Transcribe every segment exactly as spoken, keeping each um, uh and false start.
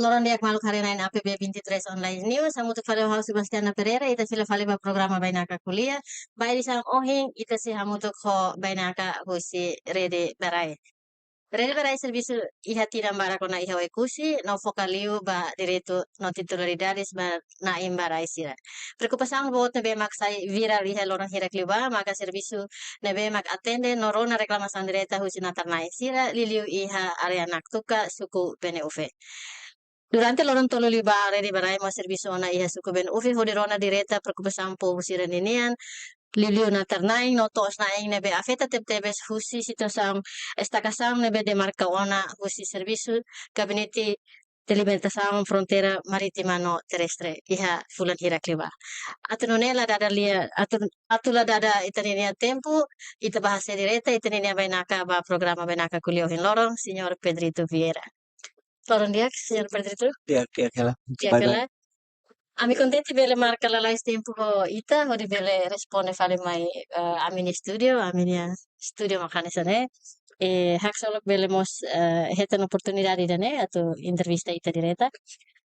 Loron di'ak maluk haree-na'in A P B vinte e três Online News, hamutuk fali ho ha'u Sebastiana Pereira, ita fila fali ba programa Bainaka Ko'alia. Ba edisaun ohin, ita sei hamutuk ho bainaka husi Rede ba Rai. Rede ba Rai servisu iha tinan barak ona iha Oekusi, no foka liu ba direitu no titularidade ba na'in ba rai sira. Preokupasaun boot ne'ebé mak sai virál iha loron hirak liubá, maka servisu ne'ebé mak atende no rona reklamasaun direta husi natar-na'in sira, liuliu iha área Naktuka, suku Bene-Ufe. Durante loron tolu liubá Rede ba Rai mós servisu ona iha suku Bene-Ufe hodi rona direta preokupasaun povu sira-ninian, liuliu natar-na'in no to'os-na'in ne'ebé afeta tebetebes husi situasaun estakasaun ne'ebé demarka ona husi servisu Gabinete Delimitasaun Fronteira Marítima no Terrestre iha fulan hirak liubá. Atu nune'e la dada lia, atu, atu la dada ita-ninia tempu, ita bá hasai direta ita-ninia bainaka ba programa Bainaka Ko'alia ohin loron, Señór Pedrito Vieira. Loron di'ak, Señór Pedrito. Di'ak, di'ak hela. Di'ak hela. Ami kontente bele marka lalais tempu ho ita, hodi bele responde fali mai, eh, ami-nia estúdiu, ami-nia estúdiu mak hanesan ne'e. Eh, haksolok bele mós, eh, hetan oportunidade ida-ne'e, atu entrevista ita direta.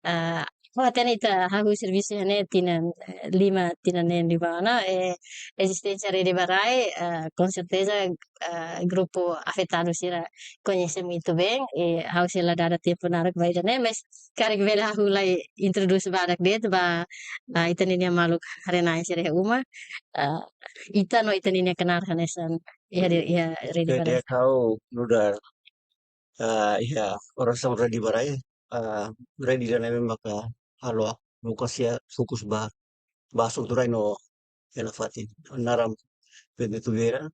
Ah, ha'u hatene ita hahú servisu iha ne'e tinan, eh, lima tinan neen liubá ona, eh, ezisténsia Rede ba Rai, eh, com certeza, eh, grupu afetadu sira koñese muito bem, eh, ha'u sei la dada tempu naruk ba ida-ne'e, mas karik bele hahú lai introdús badak de'it ba, ah, ita-ninia maluk haree-na'in sira iha uma, ah, ita no ita-ninia knaar hanesan iha di, iha Rede ba Rai. Di'ak, ha'u nu'udar, ah, iha orasaun Rede ba Rai, ah, Rede ida-ne'e maka halo advokasia fokus ba, ba asuntu rai no hela-fatin. Naran Pedrito Vieira,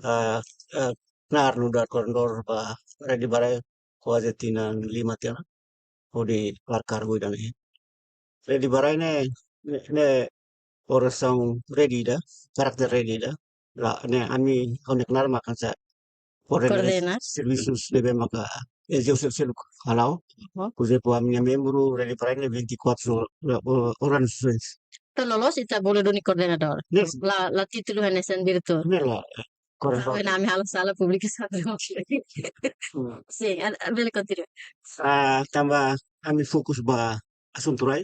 ah, ah, knaar nu'udar koordenadór ba Rede ba Rai kuaze tinan lima tiha ona hodi kaer kargu ida-ne'e. Rede ba Rai ne'e, ne'e, ne'e orasaun rede ida, karakter rede ida. La, ne'e ami, ha'u-nia knaar mak hanesan koordena, koordena servisus ne'ebé maka N G O sel-, seluk hala'o. Uhum. Por ezemplu, ami-nia membru Rede ba Rai ne'e vinte e quatro or-, or-, organizações. Entaun loloos ita bolu duni koordenadór. Ne'e. La, la títulu hanesan diretór. Ne'e la, koordenadór. Tanba ami halo sala públiku satu. Hmm. Sin, ah, ah, bele kontinua. Ah, tanba ami fokus ba asuntu rai.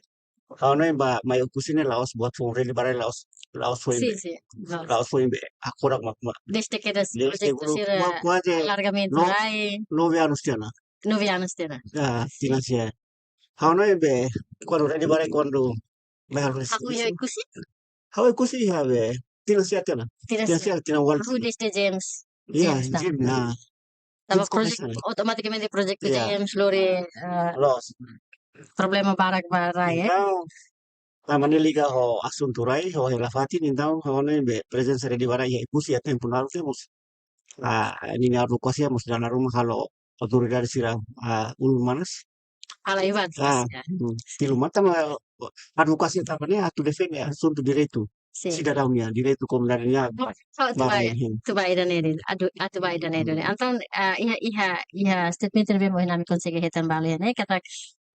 Ha'u hanoin ba mai Oekusi ne'e la'ós buat foun, Rede ba Rai la'ós, la'ós foin. Sin, be. Sin. La'ós. La'ós foin be. Agora mak, mak. Desde ke das, desde projetu grupu sira kua-, kuaze alargamentu no-, rai. Nove anos tiha ona. Nove anos tiha ona. Ya, sin. Tinan sia. Ha'u hanoin be, kuandu Rede ba Rai, kuandu mai halo. Hahú iha Oekusi? Ha'u Oekusi iha be, tinan sia tiha ona. Tinan sia. Tinan sia, tinan ualu. Hahú desde James. Ya, James, James, nah. Tanba projetu, otomatikamente projetu, ya, James lori, eh, loos, problema barak ba rai, eh. Entaun, tanba ne'e liga ho asuntu rai, ho hela-fatin, entaun, ha'u hanoin be prezensa Rede ba Rai iha Oekusi iha tempu naruk ne'e mós, ah, ninia advokasia mós dala ruma halo autoridade sira, ah, ulun manas. Halo evan, ah, ya. Hmm. Ulun manas tanba advokasia tanba ne'e atu defende asuntu direitu. Sin. Sidadaun nian, direitu komunidade nian. Ha'u atu ba, ba, hmm, atu ba ida-ne'e de'it, atu, atu ba ida-ne'e de'it. Hmm. Entaun, ah, iha, iha, iha statement ne'ebé mak ami konsege hetan balu iha ne'e, katak,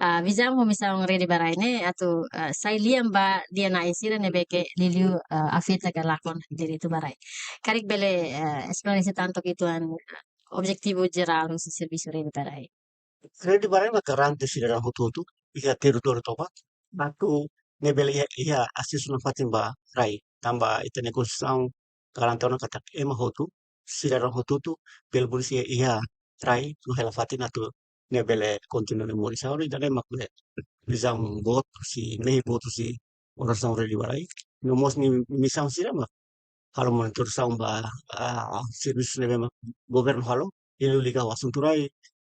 ah, vizaun ho misaun Rede ba Rai ne'e atu, ah, sai lian ba lia-na'in sira ne'ebé ke liuliu, ah, afeta ka lakon direitu ba rai. Karik bele, ah, esplorasi tantu ke tuan, ah, objetivu jerál husi servisu Rede ba Rai. Rede ba Rai mak garante sidadaun hotu-hotu iha territóriu tomak atu nune'e bele iha, iha asesu nafatin ba rai. Tanba ita-nia Konstituisaun garante ona katak ema hotu, sidadaun hotu-hotu, bele moris iha, iha rai no hela-fatin atu nune'e bele kontinua nia moris. Ha'u hanoin ida-ne'e mak be vizaun boot husi, mehi boot husi orasaun Rede ba Rai. No mós nia misaun sira mak halo monitorizasaun ba, ah, servisu ne'ebé mak governu halo, liuliu liga ho asuntu rai,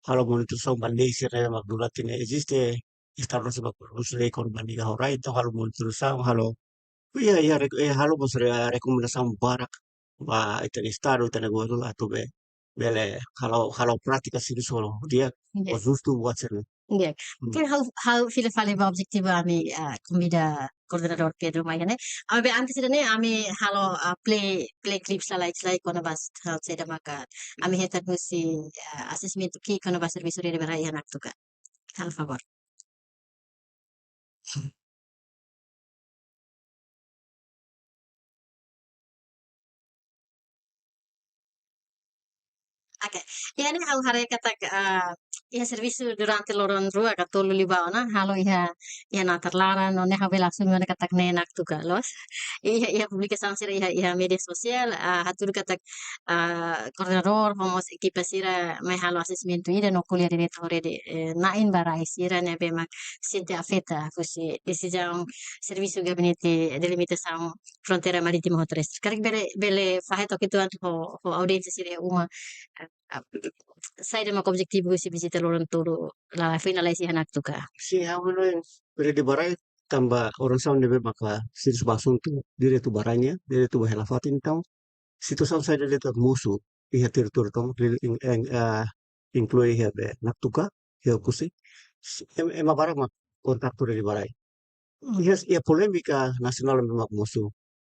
halo monitorizasaun ba lei sira ne'ebé mak durante ne'e eziste, Estadu sira mak prodús lei kona-ba liga ho rai, entaun halo monitorizasaun, halo, iha, iha, rek-, eh, halo mós re-, rekomendasaun barak ba ita-nia Estadu, ita-nia governu atu be, bele halo, halo prátika servisu ho di'ak, yes, ho justu buat sira-ne'e. Di'ak. Hmm. Oke, ha'u, ha'u fila fali ba objetivu ami, ah, konvida koordenadór Pedro mai iha ne'e. Maibé antes ida-ne'e ami halo, ah, play, play clips lalais lai kona-ba hal saida maka ami hetan husi, ah, asesmentu ki'ik kona-ba servisu Rede ba Rai iha Naktuka. Halo favór. Oke, iha ne'e ha'u haree katak, ah, iha servisu durante loron rua ka tolu liubá ona, halo iha, iha natar laran, no ne'e ha'u bele asume ona katak ne'e Naktuka loos. Iha, iha publikasaun sira iha, iha média sosiál, ah, hatudu katak, ah, koordenadór, ho mós ekipa sira mai halo asesmentu ida no ko'alia direta ho rede, eh, na'in ba rai sira ne'ebé mak sente afeta husi desizaun servisu Gabinete Delimitasaun Fronteira Marítima ho Terrestre. Karik bele, bele fahe took uitoan ho, ho audiénsia sira iha uma, ah, ah, saida mak objetivu husi vizita loron tolu la foin lalais iha Naktuka. Sin, ha'u hanoin rede ba rai tanba orasaun ne'ebé maka sira ba asuntu diretu ba rai nian, diretu ba hela fatin, entaun situasaun saida de'it mak mosu iha territóriu tomak, in-, in-, ah, inklui iha be Naktuka, iha Oekusi. S-, em-, ema barak mak kontaktu rede ba rai. Iha, iha polémika nasionál ne'ebé mak mosu.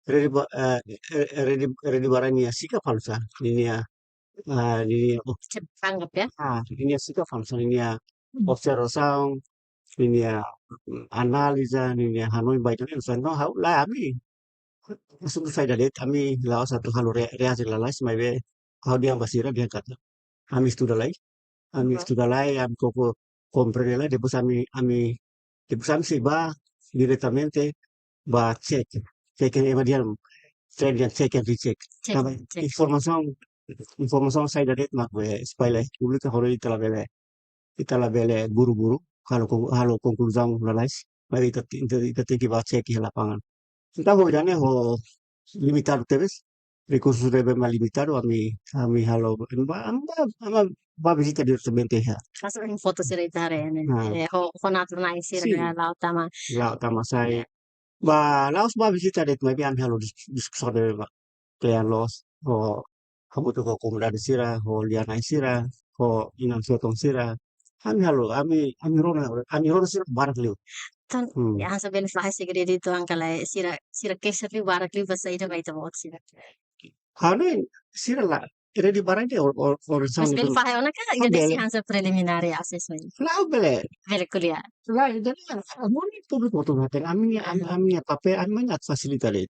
Rede ba, eh, eh, eh, rede, rede ba rai nia sikap hanesan, ninia, ah, ninia, oh, Cep tanggap ya. Ah, ninia sikap hanesan, ninia Hmm. observasaun, ninia, mm, analiza, ninia hanoin ba ida-ne'e, hanesan, no, ha'u lae, ami asuntu saida de'it, ami la'ós atu halo re-, reaksi lalais, maibé ha'u dehan ba sira, dehan katak ami estuda lai, ami Uhum. estuda lai, ami koko komprende lai, depois ami, ami, depois ami sei ba diretamente ba cek, cek ema dehan, sira dehan cek and recheck. Cek, Tanba cek. informasaun, informasaun saida de'it mak be espalla iha públiku, hodi ita labele, ita labele buru-buru halo kon-, halo konkluzaun lalais, maibé ita, ita, ita tenke ba cek iha lapangan. Entaun ho ida-ne'e ho limitadu tebes, rekursu ne'ebé mak limitadu, ami, ami halo, ami ba, ami ba, ami ba vizita diretamente iha. Hanesan foto sira ita haree ne'e. Ah. Eh, ho, ho natar na'in sira Sin. ne'e la'o tama. La'o tama sai. Ba, la'ós ba vizita de'it, maibé ami halo dis-, diskusaun ne'ebé mak kle'an loos, ho, hamutuk ho komunidade sira, ho lia-na'in sira, ho inan-feton sira. Ami halo, ami, ami rona, ami rona sira barak liu. Tan, Hmm. ya, hanesan bele fahe segredu uitoan ka lae, sira, sira keixa liu barak liu ba saida ba ita-boot sira. Hanoin, sira la, rede ba rai ne'e or-, or-, or-, Mas bele fahe ona ka, Oh, ida-ne'e sei bele. hanesan preliminary assessment. La, bele. Bele ko'alia. La, ida-ne'e, ah, moni públiku hotu hatene, ami-nia, am-, Aha. ami-nia papél, ami-nia atu fasilita de'it.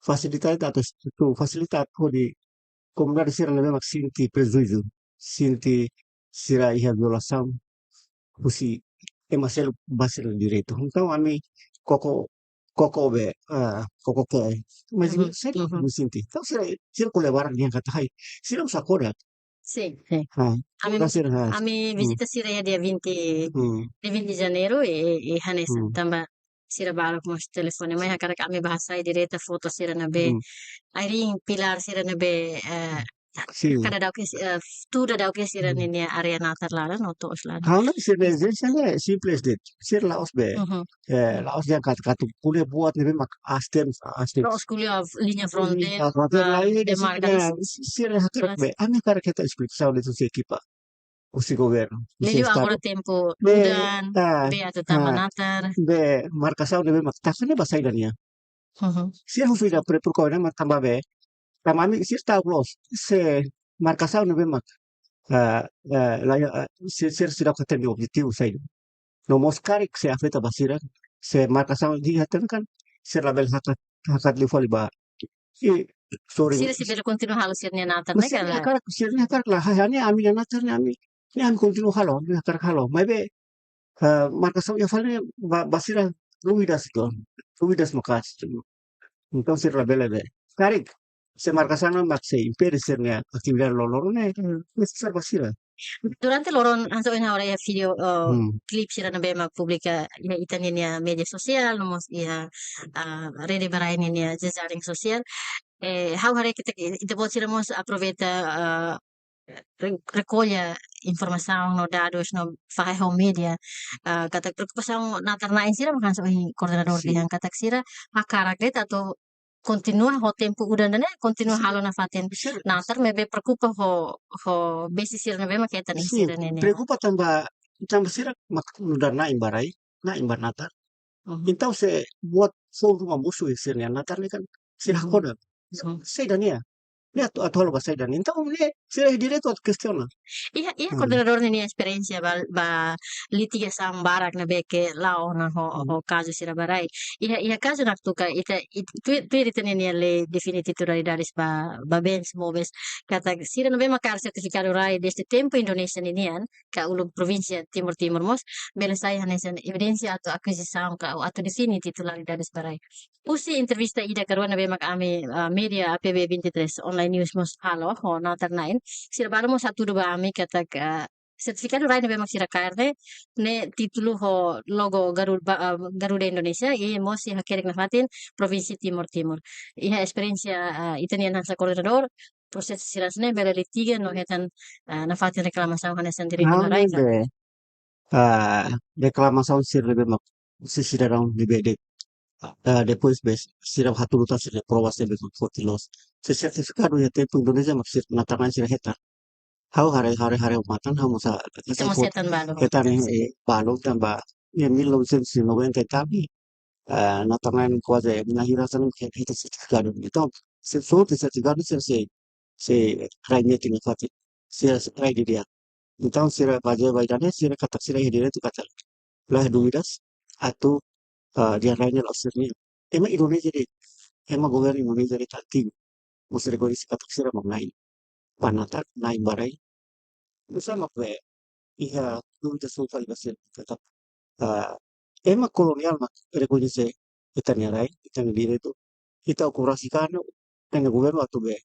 Fasilita de'it atu, atu fasilita hodi komunidade sira ne'ebé mak sente prejuízu, sente sira iha violasaun husi ema seluk ba sira direitu. Entaun ami koko, koko be, ah, koko ke. Mas Uhum, sira uhum. ami sente. Entaun sira, sira ko'alia barak dehan katak, hai, sira uza kodak. Sin, sin. Ha, Ami, kodak sira, ha. ami Hmm. vizita sira iha dia vinte, Hmm. dia vinte de Janeiro, e, e, e hanesan Hmm. tanba sira balu mós telefone mai hakarak ami ba hasai direta foto sira ne'ebé. Hmm. Airin pilár sira ne'ebé, eh, Sin. kada dauke si-, eh, tuda dauke sira Hmm. ninia área natar laran no to'os laran. Ha'u hanoin sira-nia ezijénsia ne'e simples de'it. Sira la'ós be. Mhm. Eh, Mhm. la'ós dehan kat-, katak ko'alia buat ne'ebé mak aas tebes, aas tebes. La'ós ko'alia liña Liña fronteira, fronteira, ah, lae, sira demarkasaun. ne'e, sira hakarak Jelas. be. Ami hakarak hetan esplikasaun husi ekipa, husi governu, husi Liuliu estadu. agora tempu Be, udan, ah, be atu tama ah, natar. be markasaun ne'ebé mak taka ne'e ba saida nian. Mhm. Sira husu ida pre-, preokupa ne'e mak tanba be, tanba ami sira ta'uk loos, se markasaun ne'ebé mak, ah, ah, la, ah, sira, sira seidauk hatene objetivu saida. No mós karik sei afeta ba sira, se markasaun de'it hatene kan, sira labele hakat, hakat liu fali ba. I, sorry. Sira sei bele kontinua halo sira-nia natar Mas ne'e sira ka lae? hakarak, sira hakarak lae, hai, ne'e ami-nia natar ne'e ami, ne'e ami kontinua halo, ami hakarak halo. Maibé, eh, markasaun iha fali ne'e ba, ba sira dúvidas uitoan, dúvidas maka'as. Entaun sira labele be. Karik, se markasaun ne'e mak sei impede sira-nia atividade loroloron ne'e, Hmm. nesesáriu ba sira. Durante loron, hanesan ohin ha'u haree iha vídeo, eh, Hmm. klip sira ne'ebé mak publika iha ita-nia média sosiál, no mós iha, ah, rede ba rai ninia jejaring sosiál. Eh, ha'u haree katak ita-boot sira mós aproveita, ah, re-, rekolla informasaun no dadus no fahe ho média, ah, katak preokupasaun natar-na'in sira mak hanesan ohin koordenadór Sin. dehan katak sira hakarak de'it atu kontinua ho tempu udan ida-ne'e, kontinua Sin. halo nafatin Sin. natar, maibé preokupa ho, ho besi sira ne'ebé mak hetan iha Sin. sira-nia ne'e. Preokupa tanba, tanba sira mak nu'udar na'in ba rai, na'in ba natar. Mhm. Entaun se buat foun ruma mosu iha sira-nia natar ne'e kan, sira Mhm. hakodak. Mhm. Saida nian. Ne'e atu, atu halo ba saida ne'e. Entaun ne'e sira direitu atu kestiona. Iha, iha Hmm. koordenadór ninia esperiénsia ba, ba litigasaun barak ne'ebé ke la'o ona ho, Hmm. ho kazu sira ba rai. Iha, iha kazu Naktuka ita, it-, tuir, tuir ita-nia lei define titularidades ba, ba bens móveis. Katak sira ne'ebé mak kaer sertifikadu rai dezde tempu Indonézia ninian, ka uluk provínsia Timor Timur mós, bele sai hanesan evidénsia atu akizisaun ka atu define titularidades ba rai. Husi entrevista ida ka rua ne'ebé mak ami, ah, média A P B vinte e três Online News mós halo ho natar-na'in, sira balu mós hatudu ba ami katak, ah, sertifikadu rai ne'ebé mak sira kaer ne'e, ne'e títulu ho logo Garuda, ah, Garuda Indonesia, i mós sei hakerek nafatin provínsia Timor Timur. Iha esperiénsia, ah, ita-nian hanesan koordenadór, prosesu sira-ne'e bele litiga no hetan, ah, nafatin reklamasaun hanesan direitu Ha'u ba rai ne'e ka? Be, ah, reklamasaun sira ne'ebé mak husi sidadaun ne'ebé de, ah, depois be sira hatudu tan sira prova sira ne'ebé forte loos. Se sertifikadu iha tempu Indonézia mak sira natar-na'in sira hetan. Ha'u haree, haree, haree matan, ha'u mós, ah, Ita mós hetan balu. Hetan, eh, balu tanba iha mil novecentos e noventa e tal, ah, natar-na'in kuaze mina hira hanesan ne'e hetan sertifikadu. Entaun, se sorte sertifikadu sira sei, sei rai metin nafatin, sira rai didi'ak. Entaun, sira bazeia ba ida-ne'e, sira katak sira iha direitu katak laiha dúvidas atu, ah, dehan rai ne'e la'ós sira-nian. Ema Indonézia de'it, ema governu Indonézia de'it antigu mós rekoñese katak sira mak na'in ba natar, na'in ba rai. Nusá mak be iha dúvida sira fali ba sira katak, ah, ema koloniál mak rekoñese ita-nia rai, ita-nia direitu. Ita oku rasik an, ita-nia governu atu be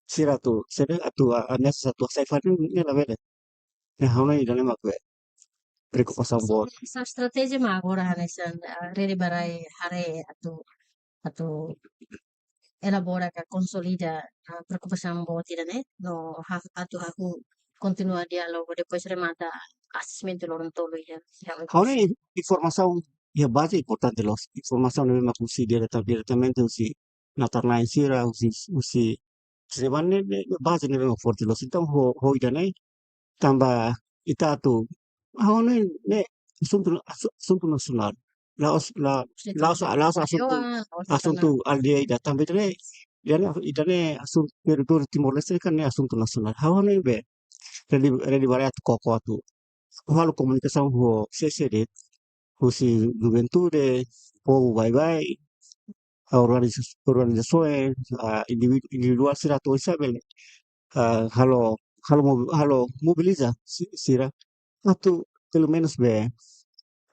sira atu, sira atu, ah, ameasa atu hasai fali ne'e labele. Ne'e ha'u hanoin ida-ne'e mak be preokupasaun boot. Sá estratéjia mak agora hanesan, ah, Rede ba Rai haree atu, atu elabora ka konsolida, ah, preokupasaun boot ida-ne'e, no ha-, atu hahú kontinua diálogu, depois remata assessment loron tolu iha, iha Oekusi. Ha'u hanoin informasaun iha baze importante loos. Informasaun ne'ebé mak husi direta-, diretamente husi natar-na'in sira, husi, husi, husi ne'ebá ne'e, ne'e, ne'e baze ne'ebé mak forte loos. Entaun, ho, ho ida-ne'e, tanba ita atu, ha'u hanoin ne'e asuntu, asu-, asuntu nasionál. La'ós, la, Asuntu la'ós, la'ós asuntu, nasionál, la'ós asuntu nasionál. Aldeia ida. Tanba ida-ne'e, ida-ne'e, ida-ne'e asuntu territóriu Timor-Leste kan ne'e asuntu nasionál. Ha'u hanoin be, Rede, Rede ba Rai atu koko atu halo komunikasaun ho C C D, husi juventude, povu baibain, ah, organiza-, organizasaun, ah, individu-, individuál sira atu oinsá bele, ah, halo, halo mobi-, halo mobiliza si-, sira atu pelumenus be,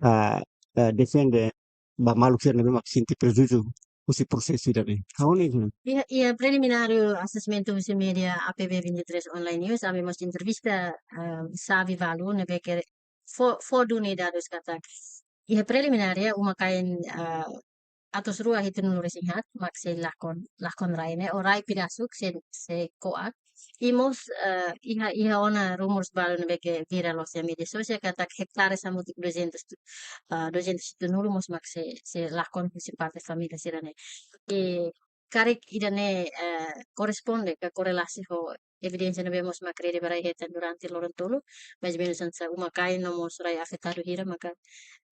ah, ah, defende ba maluk sira ne'ebé mak sente prejuízu husi prosesu ida-ne'e. Ha'u hanoin. Iha, iha preliminariu assessment husi média A P B vinte e três Online News, ami mós entrevista, ah, xave balu ne'ebé ke fó, fó duni dadus katak iha preliminariu uma-kain, ah, atus rua hitunulu-resin-haat mak sei lakon, lakon rai ne'e, ou rai pedasuk sei, sei ko'ak. I mós, eh, iha, iha ona rumors balu ne'ebé ke virál loos iha média sosiál katak ektare hamutuk duzentus, eh, duzentus hitunulu mós mak sei, sei lakon husi parte família sira-ne'e. I karik ida-ne'e, eh, korresponde ka korelasi ho evidénsia ne'ebé mós mak Rede ba Rai hetan durante loron tolu, mais ou menus hanesan uma-kain no mós rai afetadu hira maka,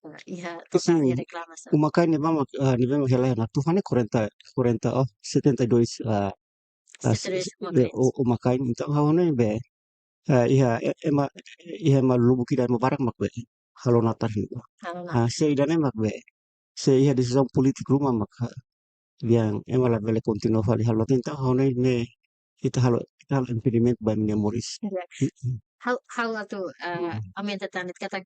eh, iha total Sim, iha reklamasaun. Uma-kain ne'ebé mak, ah, ne'ebé mak hela na tufan ne'e quarenta, quarenta, oh, setenta e dois, ah, ah, Setenta e dois s-, uma-kain. Eh, u-, uma-kain. Entaun, ha'u hanoin be, ah, iha, e-, ema, iha ema lubuk ida ema barak mak be halo natar hira. Halo natar. Ah, se ida-ne'e mak be, se iha desizaun polítika ruma mak, ah, dehan ema labele kontinua fali halo natar. Entaun, ha'u hanoin ne'e, ita halo, ita halo impedimentu ba ema nia moris. Iya. Mm-mm. Ha'u, ha'u atu, eh, Mm-mm. aumenta tan de'it katak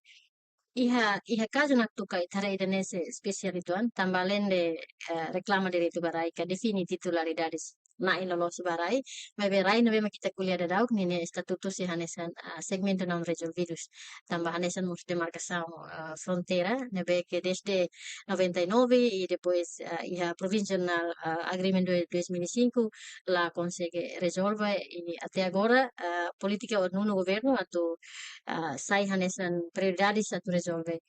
iha, iha kazu Naktuka ita haree ida-ne'e sei espesiál uitoan, tanba alende, eh, reklama direitu ba rai ka define titularidades na'in loloos ba rai, maibé rai ne'ebé mak ita ko'alia daudaun ne'e nia estatutu sei hanesan, ah, segmentu não resolvidos. Tanba hanesan mós demarkasaun, ah, fronteira, ne'ebé ke dezde noventa e nove i depois, ah, iha Provisional, ah, Agreement de dois mil e cinco la konsege rezolve i até agora, ah, polítika ho nonu governu atu, ah, sai hanesan prioridades atu rezolve.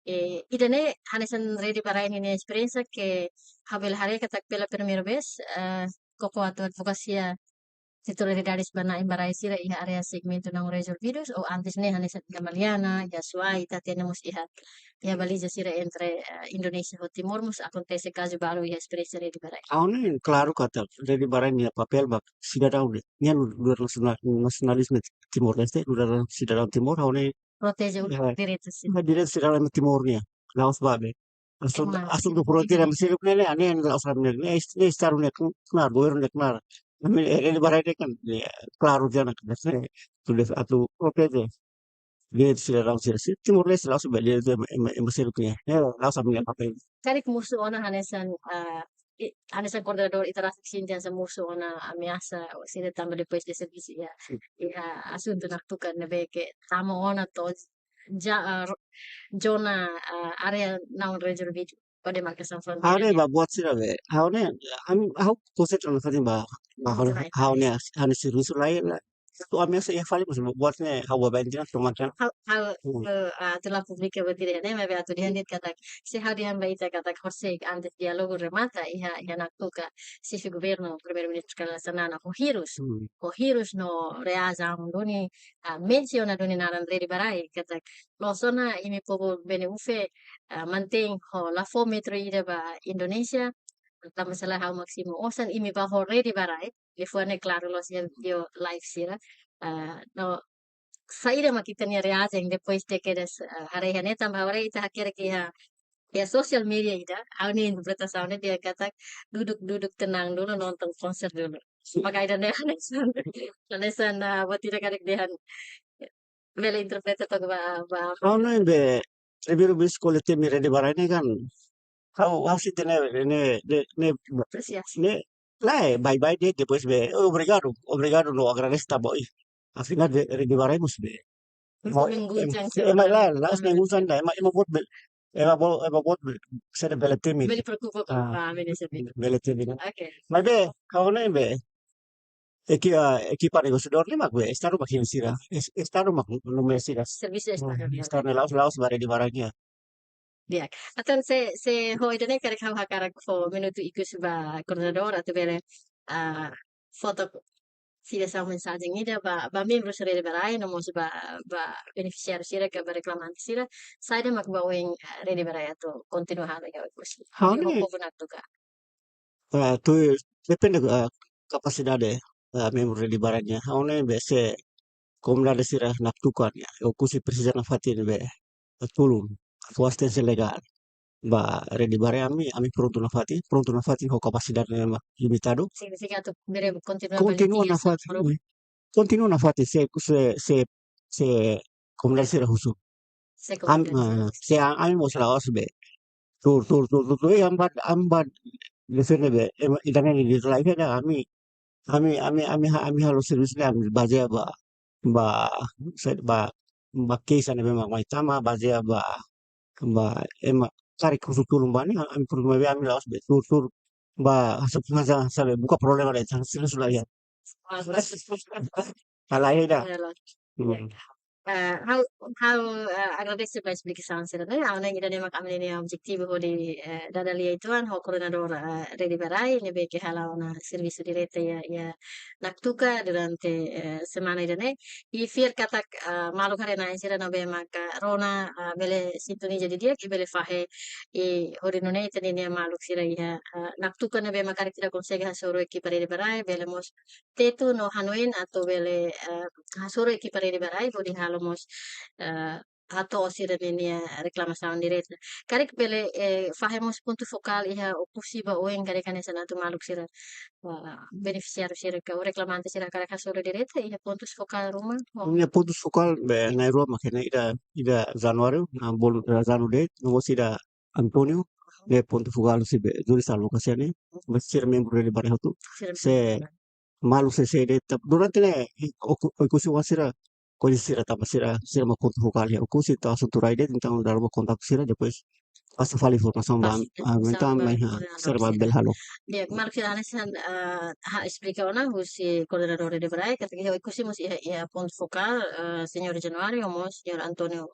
I ida-ne'e hanesan Rede ba Rai ninia esperiénsia ke ha'u bele haree katak pela primeira vez, ah, koko atu advokasia titularidade ba na'in-barai sira iha área segmentu naun rezolvidu, ou antes ne'e hanesan iha Maliana, iha Suai, ita hatene mós iha, iha baliza sira entre, eh, Indonézia ho Timor mós akontese kazu balu iha esperiénsia Rede ba Rai. Ha'u ne'e klaru katak Rede ba Rai nia papél ba sidadaun ne'e, nia nu'udar nasional, nasionalizmu Timor-Leste, nu'udar sidadaun Timor, ha'u ne'e proteje, eh, direitu sira, direitu sidadaun Timor nian. La'ós ba be asuntu, ema, asuntu fronteira, ema seluk ne'e, ne'e, ne'e la'ós ami-nia, ne'e, ne'e Estadu nia knaar, governu nia knaar. Ami, eh, Rede ba Rai ne'e kan, eh, klaru tiha ona katak, eh, atu proteje direitu sidadaun sira, sira Timor-Leste, la'ós be direitu ema, ema, ema seluk nian. Ne'e la'ós ami-nia papél. Karik mosu ona hanesan, ah, i-, hanesan koordenadór ita rasik sente hanesan mosu ona ameasa sira tanba depois de servisu iha, iha asuntu Naktuka ne'ebé ke tama ona to'o ja, ah, ro-, zona, ah, área naun rezolvidu, ba demarkasaun fronteira. Ha'u ne'e, ba buat sira be. Ha'u ne'e, ha'u, ha'u konsentra nafatin ba, ba ha'u, ha'u ne'e, ha'u ne'e servisu lai la. Atu ameasa iha fali mós buat ne'e ha'u ba bandiran toman kan. Ha'u, ha'u, hmm, eh, ah, atu la publika buat ida ne'e, maibé atu dehan de'it katak, se ha'u dehan ba ita katak horiseik antes diálogu remata iha, iha Naktuka, xefe governu, Primeiru-Ministru Kay Rala Xanana, ho hirus, hmm, ho hirus no reasaun duni, ah, mensiona duni naran Rede ba Rai, katak loos ona imi povu Bene-Ufe, ah, mantein ho la fó metru ida ba Indonézia, tanba se lae ha'u mak simu osan, imi bá ho Rede ba Rai, liafuan ne'e klaru loos iha video live sira. Ah, no, saida mak ita-nia reasaun depois de kedas, ah, haree hanesan tanba haree ita hakerek iha, iha sosial media ida, ha'u nia interpretasaun ne'e dehan katak duduk, duduk tenang dulu, nonton konser dulu. Maka ida-ne'e hanesan, hanesan, ah, buat ida karik dehan bele interpreta took ba, ba. Ha'u ne'e be, primeiru vez ko'alia temi Rede ba Rai ne'e kan. Ha'u, ha'u sente ne'e, ne'e, ne'e, ne'e, apresiasi, ne'e, lae, bye bye de'it, depois be, obrigadu, obrigadu, no agradese tanba, ih, afinál be, Rede ba Rai mós be. Mengguncang, ema, ema, lae, la'ós mengguncang ida, ema, ema boot be, ema boot, ema boot be, sira bele temi. Bele preokupa, ah, ba ami-nia servisu. Bele temi, kan? Oke. Maibé, ha'u ne'e be, eki-, ah, ekipa negosiadór ne'e mak be, Estadu mak hein sira. Es-, Estadu mak nomeia sira. Servisu Estadu, hmm, nian. Estadu ne'e la'ós, la'ós ba Rede ba Rai nian. Di'ak. Entaun se, se ho ida-ne'e karik ha'u hakarak fó minutu ikus ba koordenadór atu bele, ah, fó took sira-nia mensajen ida ba, ba membru sira Rede ba Rai, no mós ba, ba benefisiáriu sira ka ba reklamante sira, saida mak ba oin, ah, Rede ba Rai atu kontinua halo iha Oekusi. Ha'u ne'e, povu Naktuka. Ah, tuir depende, ah, kapasidade, ah, membru Rede ba Rai nian. Ha'u ne'e be se komunidade sira Naktuka nian, Oekusi presiza nafatin be tulun, atu asisténsia legál ba Rede ba Rai, ami, ami prontu nafatin, prontu nafatin ho kapasidade ne'ebé mak limitadu. Signifika atu bele kontinua, kontinua nafatin, kontinua nafatin se, se, se, se komunidade sira husu. Se, am-, komunidade sira, ah, se a-, ami mós la'ós be tuur, tuur, tuur, tuur, tuur, eh, ami bá, ami bá defende be, ema, ida-ne'e nia direitu, lae, ida ami, ami, ami, ami ha-, ami halo servisu ne'e ami bazeia ba, ba, se, ba, ba keixa ne'ebé mak mai tama, bazeia ba, ba ema karik husu tulun ba ne'e, ami prontu, maibé ami la'ós be tuur, tuur, ba, hanesan, hanesan, hanesan be buka problema de'it, hanesan servisu lae, ya. Ah, lae, ida. Ya, lae. Hmm. Ya. Eh, ha'u, ha'u, eh, agradese ba esplikasaun sira-ne'e. Ha'u hanoin ida-ne'e mak ami-nia objetivu hodi, eh, dada lia uitoan ho koordenadór, eh, Rede ba Rai, ne'ebé ke hala'o ona servisu direta iha, iha Naktuka durante, eh, semana ida-ne'e. I fiar katak, eh, maluk haree-na'in sira ne'ebé maka rona, eh, bele sintoniza didi'ak, i bele fahe, i hodi nune'e ita-nia maluk sira iha, eh, Naktuka ne'ebé maka karik ida konsege hasoru ekipa Rede ba Rai, bele mós tetu no hanoin atu bele, eh, hasoru ekipa Rede ba Rai hodi halo mós, eh, hato'o sira-nia reklamasaun direta. Karik bele, eh, fahe mós pontu fokál iha Oekusi ba oin karik hanesan atu maluk sira, eh, benefisiáriu sira ka reklamante sira karik hasoru direta iha pontus fokál ruma. Iha pontus fokál be na'in-rua mak ne'e, ida, ida Januáriu, na bolu, eh, Janu de'it, no mós ida António, ne'e pontu fokál husi be, juri sa lokasi ne'e, mas sira membru Rede ba Rai hotu. Sira membru. Se malu se se de tap-, durante ne'e, i-, Oeku-, Oekusi oan sira, koñese sira tanba sira, sira mak pontu fokál iha Oekusi, entaun asuntu rai de'it, entaun dala ruma kontaktu sira, depois pasa fali informasaun ba, Pasa ah, informasaun entaun ba mai ha, koordenadór sira ba sira. bele halo. Di'ak, maluk sira hanesan, ah, ha'u esplika ona husi koordenadór Rede ba Rai, katak iha Oekusi mós iha, iha pontu fokál, ah, Señór Januário, no mós Señór António,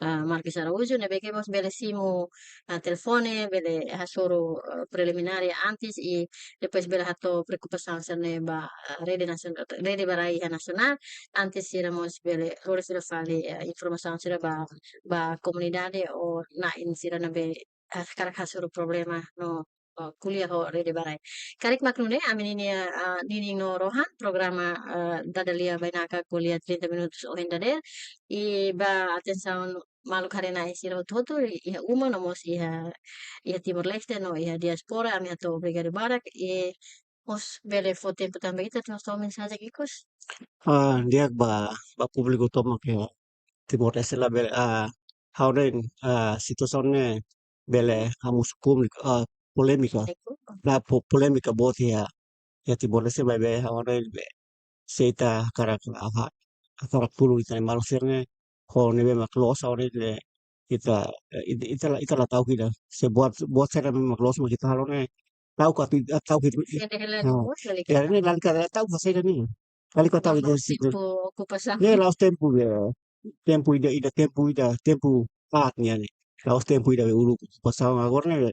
ah, Marques Araújo, ne'ebé ke mós bele simu, ah, telefone, bele hasoru, ah, preliminár antes i depois bele hato'o preokupasaun sira-ne'e ba, ah, Rede Nasionál, Rede ba Rai iha nasionál, antes sira mós bele lori fila fali, ah, informasaun sira ba, ba komunidade ou na'in sira ne'ebé, ah, hakarak hasoru problema no, ah, ko'alia ho Rede ba Rai. Karik mak nune'e, ami-nia, ah, ninin no rohan programa, ah, Dada Lia Bainaka Ko'alia trinta minutos ohin dadeer. I ba atensaun maluk haree-na'in sira hotu-hotu, iha uma no mós iha, iha Timor-Leste no iha diáspora, ami hato'o obrigadu barak. I mós bele fó tempu tan ba ita atu hato'o mensajen ikus. Ah, di'ak ba, ba públiku tomak iha Timor-Leste labele, ah, ha'u dehan, ah, situasaun ne'e bele hamosu públiku, ah, polémika. Ikus. Ne'e po-, polémika boot iha, iha Timor-Leste maibé ha'u dehan be, se ita hakarak, ah, ha-, hakarak tulun ita-nia maluk sira-ne'e, ho ne'ebé mak loos ha'u dehan be, ita, eh, ita, ita la, ita la ta'uk ida. Se buat, buat saida mak loos mak ita halo ne'e, ta'uk atu, ta'uk atu. Sede hela Ah, buat lalika. Ya, ne'e lalika ta'uk saida ne'e. Lalika ta'uk La'ós ida situ. Tempu okupasaun. Ne'e la'ós tempu be, tempu ida, ida tempu ida, tempu aat nian ne'e. La'ós tempu ida be uluk okupasaun agora ne'e.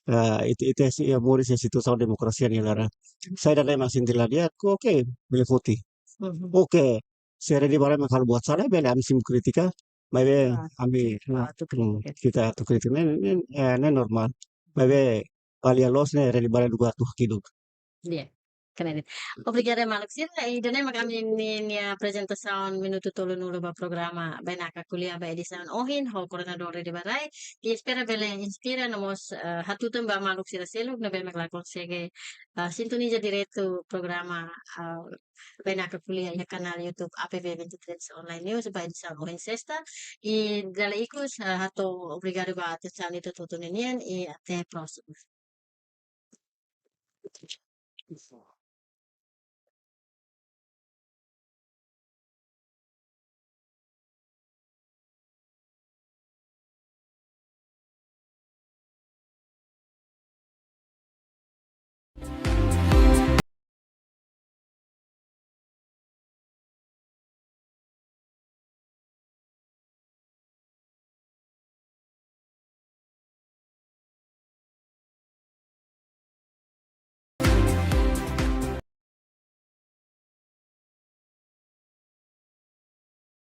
Ah, ita, ita sei iha moris iha situasaun demokrasia nia laran. Saida ne'e mak sente la di'ak, oke, bele foti. Mhm. Oke, se Rede ba Rai mak halo buat sala, bele ami simu kritika, maibé Ah, ami, ah, atu hmm, kritika. Ita atu kritika, ne'e, ne'e, eh, ne'e normál. Maibé, balia loos ne'e, Rede ba Rai duga atu hakiduk. Di'ak, keren. Obrigada maluk sira, i ida-ne'e mak ami-nia, nia aprezentasaun minutu tolunulu ba programa Bainaka Ko'alia ba edisaun ohin, ho koordenadór Rede ba Rai. I espera bele inspira no mós, eh, hatutan ba maluk sira seluk ne'ebé mak la konsege, eh, sintoniza diretu programa, eh, Bainaka Ko'alia iha kanál YouTube A P B vinte e três Online News ba edisaun ohin Sesta. I dala ikus, eh, hato'o obrigadu ba atensaun ita hotu-hotu nian i até próxima.